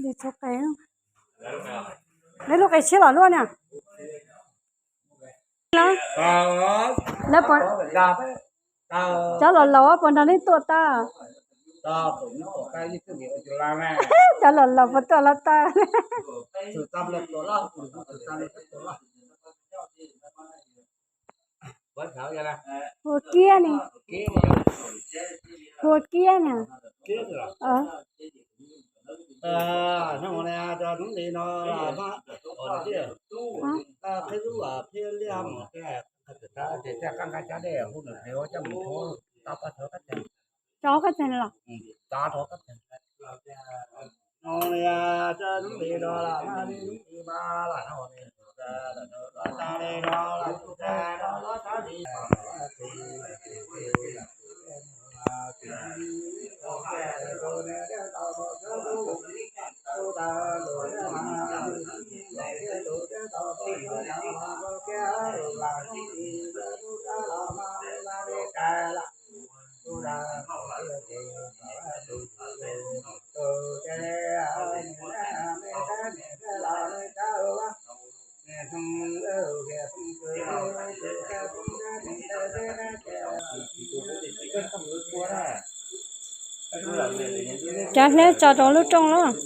Li txhua qe, neb lub qe tshiab los luaj na. Cov laus laus puas nrog neb tuaj tag? Cov laus laus puas tuaj los tag? Hua kiab ne. Hua kiab ne. Rov qab txog los? Cov hleb tso rau lub rooj los?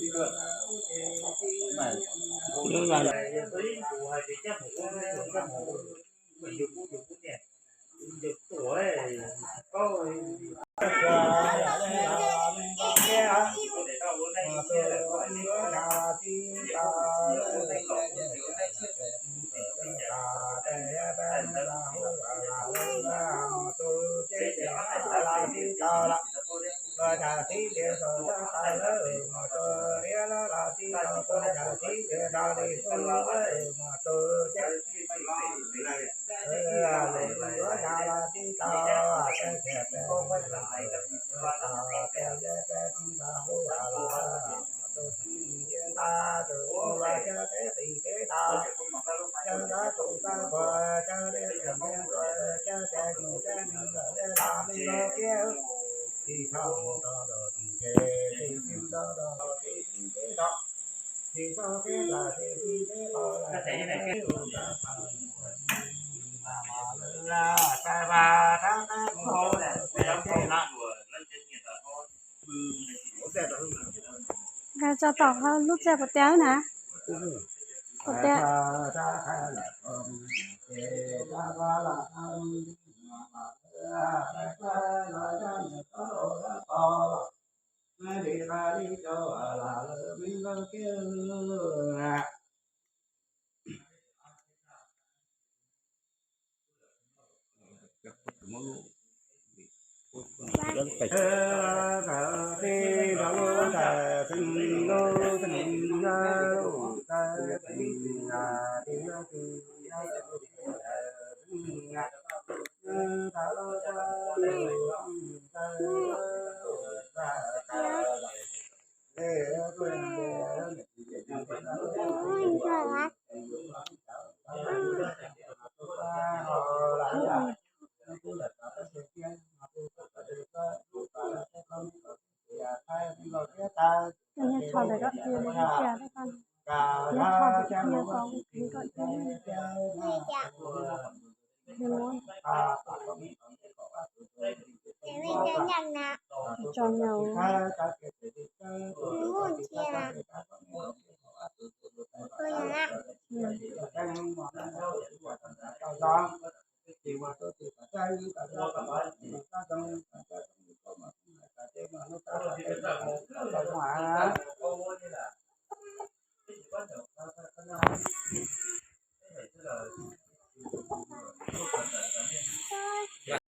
Nkag tso tom lub txaj puas tiag na? Puas tiag?